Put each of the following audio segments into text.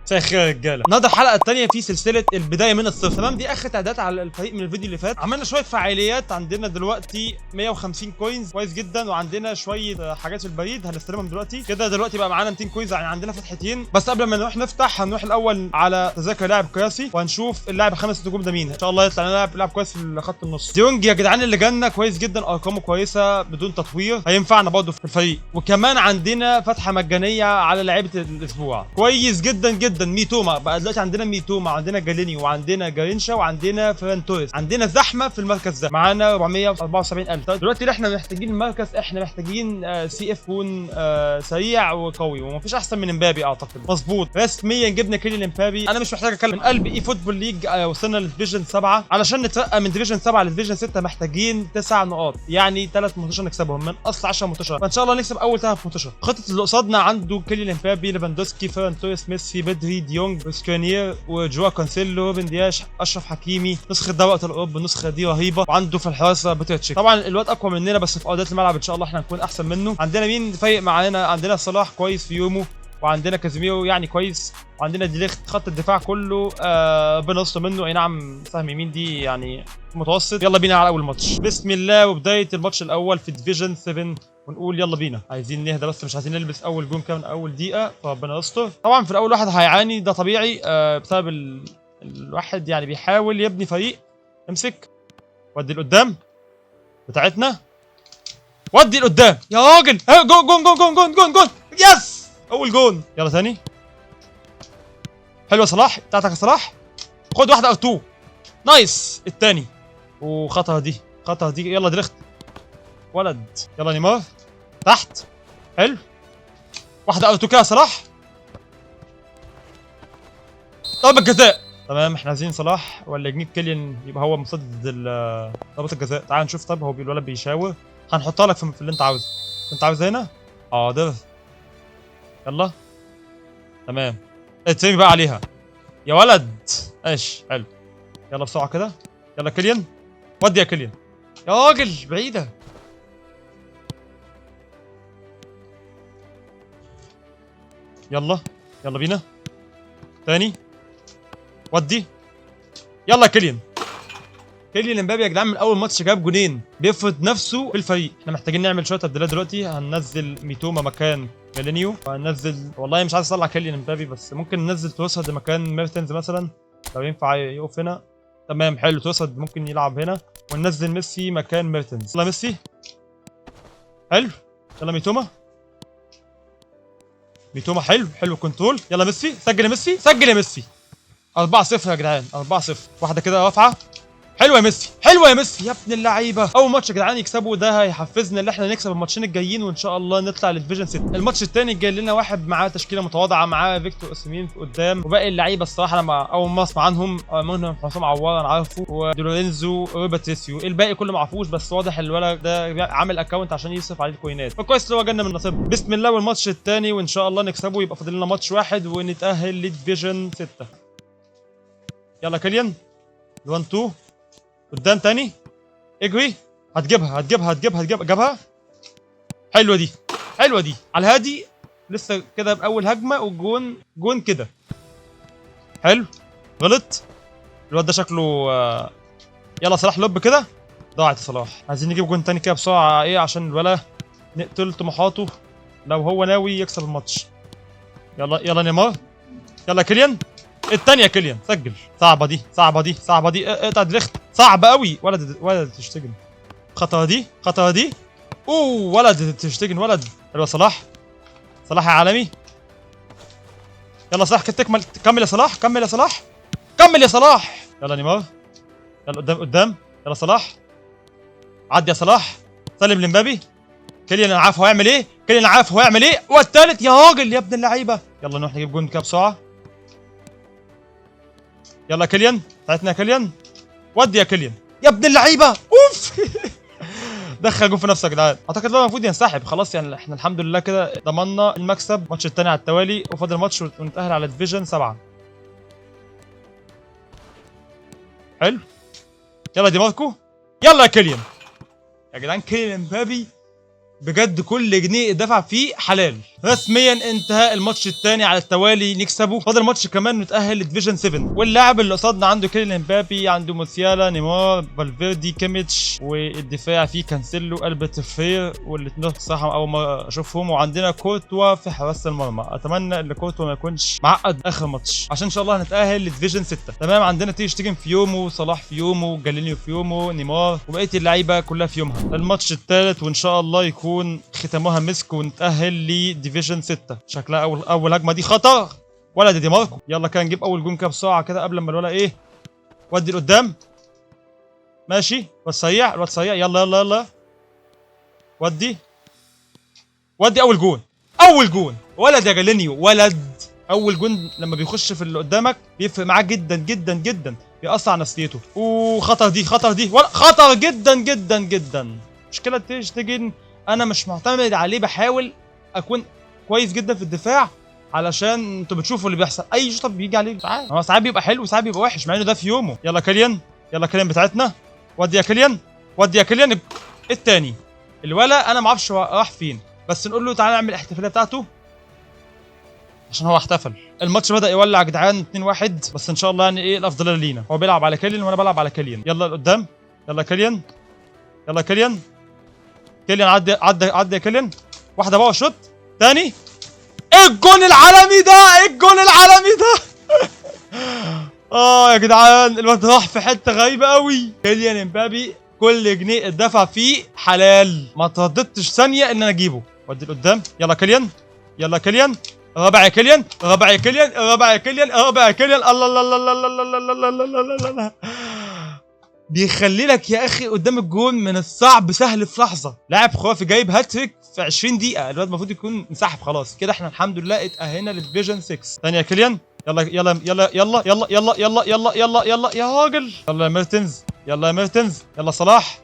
مساء الخير يا رجاله. النهارده الحلقة الثانية في سلسلة البداية من الصفر. تمام، دي اخر تعديلات على الفريق من الفيديو اللي فات. عملنا شوية فعاليات، عندنا دلوقتي 150 coins كويس جدا، وعندنا شوية حاجات في البريد هنستلمهم دلوقتي. كده دلوقتي بقى معانا 200 coins، يعني عندنا فتحتين بس. قبل ما نروح نفتح هنروح الاول على تذاكر لاعب قياسي وهنشوف اللاعب خمس نجوم ده مين. ان شاء الله يطلع لنا لاعب كويس في خط النص. ديونج يا جدعان اللي جالنا كويس جدا، ارقامه كويسة بدون تطوير، هينفعنا برضه في الفريق. وكمان عندنا فتحه مجانية على لعيبة الاسبوع كويس جدا جدا. ميتوما بقى دلوقتي عندنا ميتوما، عندنا جاليني، وعندنا جارينشا، وعندنا فران توريس. عندنا زحمة في المركز ده، معانا 474,000. طيب دلوقتي احنا محتاجين المركز، احنا محتاجين CF يكون سريع وقوي، ومفيش احسن من امبابي اعتقد. مظبوط، رسميا جبنا كيليان امبابي. انا مش محتاج اتكلم. من قلب eFootball League وصلنا لل division 7. علشان نترقى من division 7 ل division 6 محتاجين 9 نقاط، يعني 3 ماتشات نكسبهم من اصل 10 ماتشات، فان شاء الله نكسب اول 3 ماتشات. خطه اللي قصادنا عنده كيليان امبابي، ليفاندوسكي، فيران توريس، ميسي، بدري، ديونج، سكرينير، وجوا كانسيلو، روبن دياش، اشرف حكيمي. نسخه دوري ابطال اوروبا، النسخة دي رهيبة. وعنده في الحراسة بيتر تشيك. طبعا الواد اقوى مننا، بس في ارضية الملعب ان شاء الله احنا هنكون احسن منه. عندنا مين فايق معانا؟ عندنا صلاح كويس في يومه، وعندنا كازيميرو يعني كويس، وعندنا ديليخت. خط الدفاع كله بنص منه، اي نعم سهم يمين دي يعني متوسط. يلا بينا على اول ماتش، بسم الله. وبداية الماتش الاول في division 7، ونقول يلا بينا. عايزين نهدى بس، مش عايزين نلبس اول جون كده من اول دقيقة، فربنا يستر. طبعا في الاول واحد هيعاني، ده طبيعي بسبب الواحد يعني بيحاول يبني فريق. امسك ودي لقدام بتاعتنا، ودي لقدام يا راجل. جون جون جون جون جون جون جون، yes، اول جون. يلا ثاني، حلو يا صلاح، بتاعتك يا صلاح. خد واحدة R2، nice. الثاني، وخطره دي، خطره دي. يلا دريخت ولد، يلا نيمار تحت، حلو. واحدة R2 كده يا صلاح، ضربه جزاء. تمام، احنا عايزين صلاح ولا نجيب كيليان يبقى هو مسدد ضربه الجزاء. تعال نشوف. طب هو الولد بيشاور، هنحطها لك في اللي انت عاوزه. انت عاوز هنا؟ حاضر، يلا تمام. اترمي بقى عليها يا ولد. ماشي حلو، يلا بسرعة كده. يلا كيليان، ودي يا كيليان يا راجل، بعيدة. يلا يلا بينا تاني، ودي يلا كيليان. كيليان امبابي يا جدعان من اول ماتش جاب جونين، بيفرض نفسه في الفريق. احنا محتاجين نعمل شوية تبديلات دلوقتي. هننزل ميتوما مكان جالينيو، وهننزل والله مش عايز اطلع كيليان امبابي، بس ممكن ننزل تروسارد مكان ميرتنز مثلا لو ينفع يقف هنا. تمام حلو، تروسارد ممكن يلعب هنا، وننزل ميسي مكان ميرتنز. يلا ميسي، حلو. يلا ميتوما، ميتوما حلو حلو، control. يلا ميسي، سجل يا ميسي، سجل يا ميسي. 4-0 يا جدعان، 4-0. واحدة كده رافعه، حلوة يا ميسي، حلوة يا ميسي يا ابن اللعيبة. اول ماتش يا جدعان يكسبوا ده هيحفزنا ان احنا نكسب الماتشين الجايين، وان شاء الله نطلع لل division 6. الماتش الثاني جاي لنا واحد معاه تشكيله متواضعة، معاه فيكتور اوسيمين في قدام، وباقي اللعيبة الصراحة لما اول ما اسمع عنهم منهم حسام عوار انا عارفه، ودولورينزو وباتريسيو، الباقي كله ما عرفوش. بس واضح الولد ده عامل account عشان يصرف عليه الكوينات، فكويس اللي هو جالنا من نصيبه. بسم الله. والماتش الثاني وان شاء الله نكسبه، يبقى فاضل لنا ماتش واحد ونتاهل لل division 6. يلا كيليان، 1 2 قدام تاني، اجري، هتجيبها هتجيبها هتجيبها هتجيبها، جابها. حلوة دي، حلوة دي، على الهادي لسه كده باول هجمة، والجون جون كده حلو. غلط الواد ده شكله. يلا صلاح lob كده، ضاعت صلاح. عايزين نجيب جون تاني كده بسرعة، ايه عشان الولا نقتل طموحاته لو هو ناوي يكسب الماتش. يلا يلا نيمار، يلا كيليان، الثانية كيليان سجل. صعبة دي، صعبة دي، صعبة دي، اقطع دريخت، صعبة قوي. ولد ولد تشتجن، خطره دي، خطره دي، اوه ولد تشتجن ولد. حلوة صلاح، صلاح يا عالمي. يلا صلاح تكمل، كمل يا صلاح، كمل يا صلاح، كمل يا صلاح. يلا نيمار، يلا قدام قدام، يلا صلاح، عدي يا صلاح، سلم لمبابي. كيليان انا عارف هو هيعمل ايه، كيليان عارف هو هيعمل ايه. والثالث يا راجل يا ابن اللعيبة. يلا نروح نجيب جون كده بسرعة. يلا كيليان، بتاعتنا يا كيليان، ودي يا كيليان يا ابن اللعيبة. اوف دخل جون في نفسك يا جدعان. اعتقد هو المفروض ينسحب خلاص، يعني احنا الحمد لله كده ضمننا المكسب. الماتش الثاني على التوالي، وفاضل ماتش ونتاهل على division 7. حلو، يلا دي ماركو، يلا يا كيليان يا جدعان. كيليان امبابي بجد كل جنيه اتدفع فيه حلال. رسميا انتهى الماتش الثاني على التوالي نكسبه، فاضل ماتش كمان نتاهل ل division 7. واللاعب اللي قصادنا عنده كيليان امبابي، عنده موسيالا، نيمار، فالفيردي، كيميتش، والدفاع فيه كانسيلو، البرت فير، والاثنين الصراحة اول ما اشوفهم. وعندنا كورتوا في حراسة المرمى. اتمنى ان كورتوا ما يكونش معقد اخر ماتش عشان ان شاء الله هنتاهل ل division 6. تمام، عندنا تير شتيجن في يومه، صلاح في يومه، جالينيو في يومه، نيمار، وبقية اللعيبة كلها في يومها. الماتش الثالث وان شاء الله يكون ختامها مسك ونتاهل ل division 6. شكلها اول هجمة دي خطر، ولا دي ماركو. يلا كده نجيب اول جون كده بسرعة كده قبل ما الولا ايه ودي لقدام. ماشي، الواد سريع، الواد سريع، يلا يلا يلا، ودي ودي، اول جون، اول جون، ولد يا جالينيو، ولد. اول جون لما بيخش في اللي قدامك بيفرق معاه جدا جدا جدا، بيأثر على نفسيته. وخطر دي، خطر دي، ولا خطر جدا جدا جدا. مشكلة تير شتيجن انا مش معتمد عليه، بحاول اكون كويس جدا في الدفاع علشان انتوا بتشوفوا اللي بيحصل، اي شوطه بيجي عليه ساعات، هو ساعات بيبقى حلو وساعات بيبقى وحش، مع انه ده في يومه. يلا كيليان، يلا كيليان بتاعتنا، ودي يا كيليان، ودي يا كيليان. التاني الولا انا ما اعرفش هو راح فين، بس نقول له تعالى نعمل الاحتفالية بتاعته عشان هو احتفل. الماتش بدأ يولع يا جدعان 2-1، بس ان شاء الله يعني ايه الافضلية لينا. هو بيلعب على كيليان وانا بلعب على كيليان. يلا لقدام، يلا كيليان، يلا كيليان، كيليان عدي عدي عدي يا كيليان، واحدة بقى شوت تاني. ايه الجون العالمي ده؟ ايه الجون العالمي ده؟ يا جدعان الواد راح في حتة غريبة قوي. كيليان امبابي كل جنيه اتدفع فيه حلال، ما ترددتش ثانية ان انا اجيبه. ودي لقدام، يلا كيليان، يلا كيليان، الرابع يا كيليان، الرابع يا كيليان، الرابع يا كيليان، الرابع يا كيليان. الله الله الله الله الله الله الله الله الله الله. بيخلي لك يا اخي قدام الجون من الصعب سهل في لحظة. لاعب خرافي، جايب هاتريك في 20 دقيقة، الواد المفروض يكون انسحب خلاص كده. احنا الحمد لله اتاهلنا لل division 6. ثانية يا كيليان، يلا يلا يلا يلا يلا يلا يلا يلا يلا يلا يا راجل، يلا يا ميرتنز، يلا يا ميرتنز، يلا صلاح،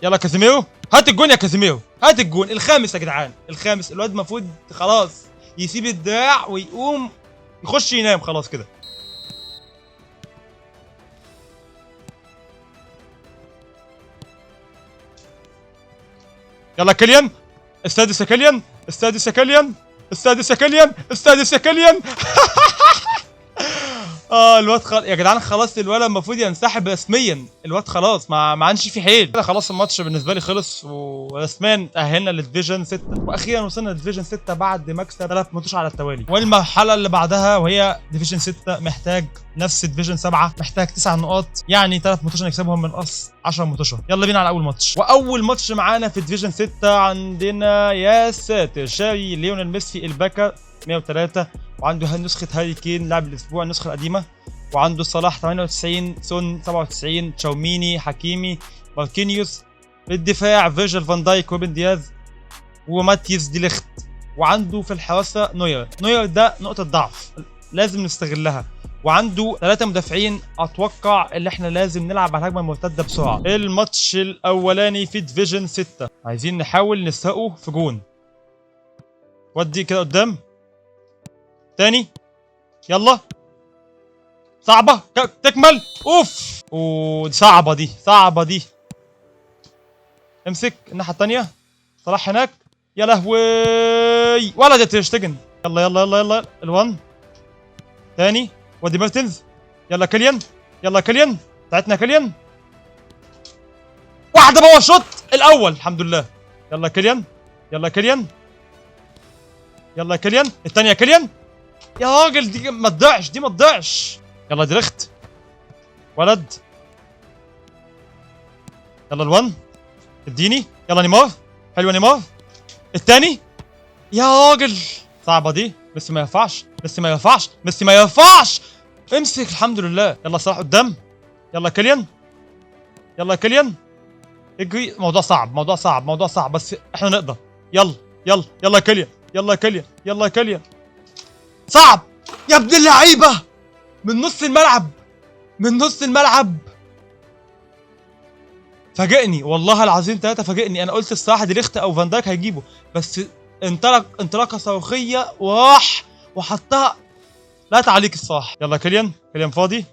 يلا كازيميرو، هات الجون يا كازيميرو، هات الجون الخامس يا جدعان، الخامس. الواد المفروض خلاص يسيب الدراع ويقوم يخش ينام خلاص كده. يلا كيليان، السادس يا كيليان، السادس يا كيليان، السادس يا كيليان، السادس يا كيليان. الواد يا جدعان خلاص الولد المفروض ينسحب رسميا، الواد خلاص ما عادش في حيل كده. خلاص الماتش بالنسبة لي خلص، ورسميا تاهلنا لل division 6، واخيرا وصلنا لل division 6 بعد مكسب 3 ماتشات على التوالي. والمرحلة اللي بعدها وهي division 6 محتاج نفس division 7، محتاج 9 نقاط، يعني 3 ماتشات نكسبهم من اصل 10 ماتشات. يلا بينا على اول ماتش. واول ماتش معانا في division 6 عندنا يا ساتر شاري ليونيل ميسي الباكا 103، وعنده نسخة هاري كين لاعب الأسبوع النسخة القديمة، وعنده صلاح 98، سون 97، تشاوميني، حكيمي، ماركينيوس. في الدفاع فيرجيل فان دايك وروبن دياز وماتيوس دي ليخت، وعنده في الحراسة نوير. نوير ده نقطة ضعف لازم نستغلها، وعنده 3 مدافعين. اتوقع اللي احنا لازم نلعب على الهجمة المرتدة بسرعة. الماتش الاولاني في division 6 عايزين نحاول نسرقه في جون. ودي كده قدام تاني، يلا صعبة تكمل، اوف، ودي صعبة، دي صعبة دي. امسك الناحية التانية، صلاح هناك، يا لهوي، ولا ده تشتجن. يلا يلا يلا يلا ال one تاني، ودي ميرتنز، يلا كيليان، يلا كيليان بتاعتنا كيليان، واحدة power shot الأول الحمد لله. يلا كيليان، يلا كيليان، يلا كيليان، التانية كيليان، يا راجل دي ما تضيعش، دي ما تضيعش. يلا دريخت ولد، يلا ال one اديني، يلا نيمار، حلوة نيمار، التاني يا راجل صعبة دي، ميسي ما يرفعش، ميسي ما يرفعش، ميسي ما يرفعش، امسك الحمد لله. يلا صلاح قدام، يلا كيليان، يلا كيليان اجري. موضوع صعب، موضوع صعب، موضوع صعب، بس احنا نقدر. يلا يلا يلا كيليان، يلا كيليان، يلا كيليان، صعب يا ابن اللعيبة، من نص الملعب، من نص الملعب فاجئني والله العظيم 3 فاجئني. انا قلت الصراحة دي ليخت او فان دايك هيجيبه، بس انطلق انطلاقة صاروخيه وراح وحطها، لا تعليق الصراحة. يلا كيليان، كيليان فاضي،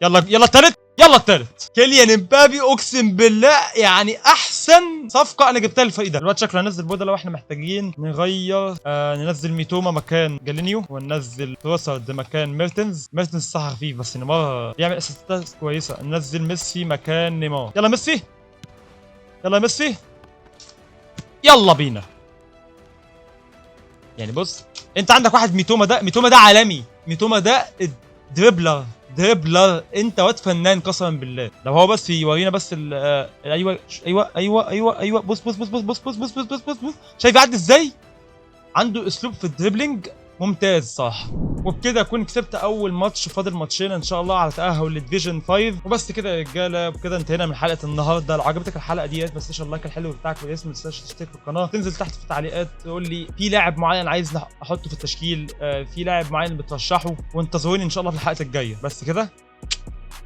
يلا يلا التالت. يلا التالت، كيليان امبابي. اقسم بالله يعني احسن صفقة انا جبتها للفريق ده. الوقت شكله هنزل بودا. لو احنا محتاجين نغير ننزل ميتوما مكان جالينيو، وننزل تروسارد مكان ميرتنز. ميرتنز صح خفيف بس نيمار بيعمل اسيستات كويسة. ننزل ميسي مكان نيمار. يلا ميسي، يلا ميسي، يلا بينا. يعني بص انت عندك واحد ميتوما ده، ميتوما ده عالمي، ميتوما ده dribbler، dribbler، انت واد فنان قسما بالله. لو هو بس يورينا بس ال ايوه ايوه ايوه ايوه ايوه. بص بص بص بص بص بص بص بص بص بص بص، شايف يعدي ازاي؟ عنده اسلوب في ال dribbling ممتاز صح. وبكده اكون كسبت اول ماتش، فاضل ماتشين ان شاء الله على تاهل لل division 5. وبس كده يا رجاله، وبكده انتهينا من حلقة النهارده. لو عجبتك الحلقة ديت ما تنساش ال like الحلو بتاعك والاسم، ما تنساش تشترك في القناة، تنزل تحت في التعليقات تقول لي في لاعب معين عايز احطه في التشكيل، في لاعب معين بترشحه، وانتظروني ان شاء الله في الحلقة الجاية. بس كده،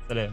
سلام.